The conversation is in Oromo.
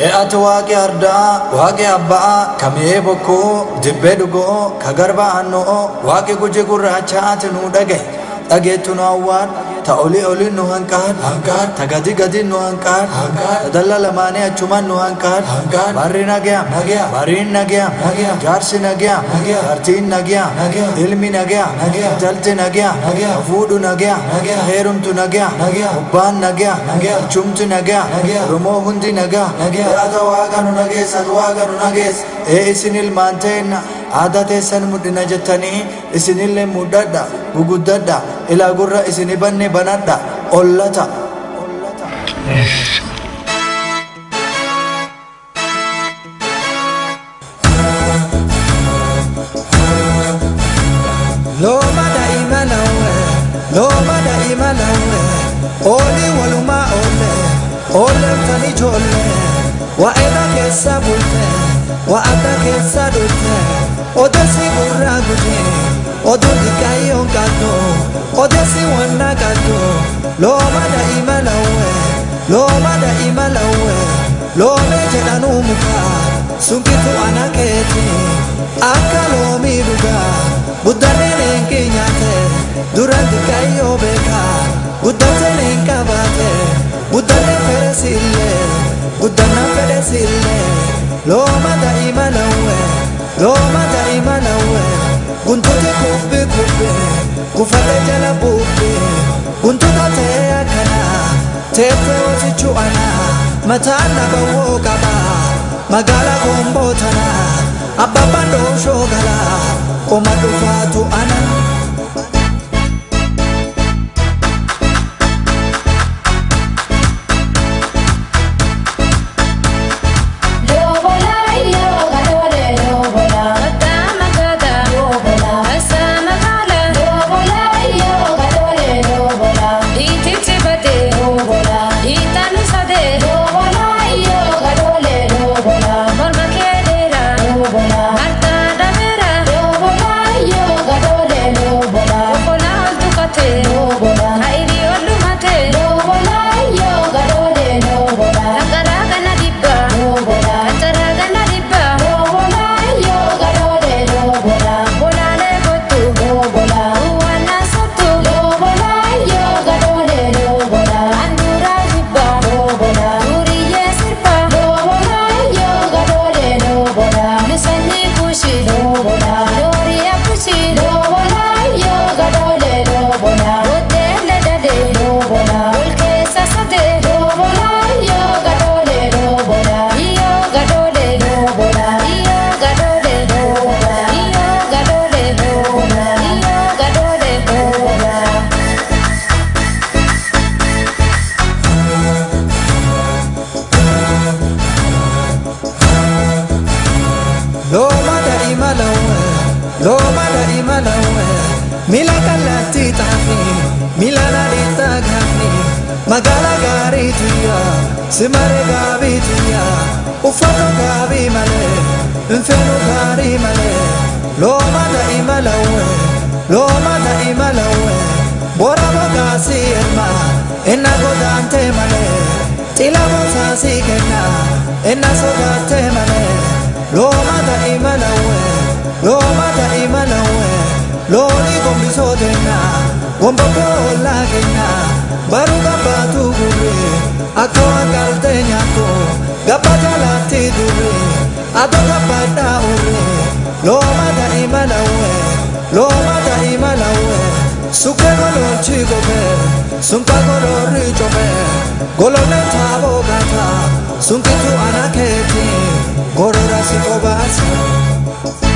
Ati waaqi ardaa waaqi abbaa kamee bokkoo jibbee dhugoo ka garba aannoo waaqi guji gurraachaati nuu dhagaye dhageettu nu awwaal ta olii olii nu hanqaad ta gadi gadi nu hanqaad ta dalla lamaanii achumaan nu hanqaad barri nagaya bariin nagaya jaarsi nagaya jaartiin nagaya ilmi nagaya intalti nagaya fuudhu nagaya heerumtu nagaya obbaan nagaya achumti nagaya Oromoo hundi nagaya ata waaqa nu nageessa waaqa nu nageessa ee isin ilmaan ta'enna aadaa teessan mudhina jettanii isinillee mudhadha guguddadha ilaa gurra isini banne banadha ollata. Looma daa'ima lawwe, looma daa'ima lawwe, oolii walumaa oolle, oolleen ijoollee, waa'eedha keessa bulte, waa'adda keessa dhulte, odeessi gurraa gujii, oduu xiqqaayyoon qabdu, odeessi wanna qabdu, looma daa'ima lawwe, looma daa'ima lawwe, loomee jedhanuu mukaa, sunkitu ana keeti, akka loomii dhugaa. Guddanneen eenki nyaate duraan xiqqaayyoo beekaa guddateen hin qabaate guddanneen fedhe sillee guddannaan fedhe sillee looma daa'ima lawwe looma daa'ima lawwe guntuti kubbi kubbi gufate jala bubbi guntuta ta'ee akkana teessee hojichuu ana mataan nabawoo qaba magaala gomboo tana abbaan dooshoo galaa. Oma dhufaatu ana. Looma daa'ima lawwe, looma daa'ima lawwe, miila kallattii xaafii, miila nadhiitti gaafii, magaala gaarii tuyya, simare gaabii tuyya, uffata gaabii malee, hinfeenu gaarii malee. Looma daa'ima lawwe, looma daa'ima lawwe, bora bogaasii elma, enna godaantee malee, xila bosaasii kenna, enna sodaattee malee. Looma daa'ima lawwe, looma daa'ima lawwe, looni gombisoo kenna, gombokoo ollaa kenna, baruu gabbaatu gurri, akka waan galtee nyaattu, gabba jalaatti durri, adoo gabbadhaa urri. Looma daa'ima lawwe, looma daa'ima lawwe, sukkee gololchi gobee, sunqa golorri cobee, gololleen taaboo gata, sunkitu ana keeti. Gorora si obaasa.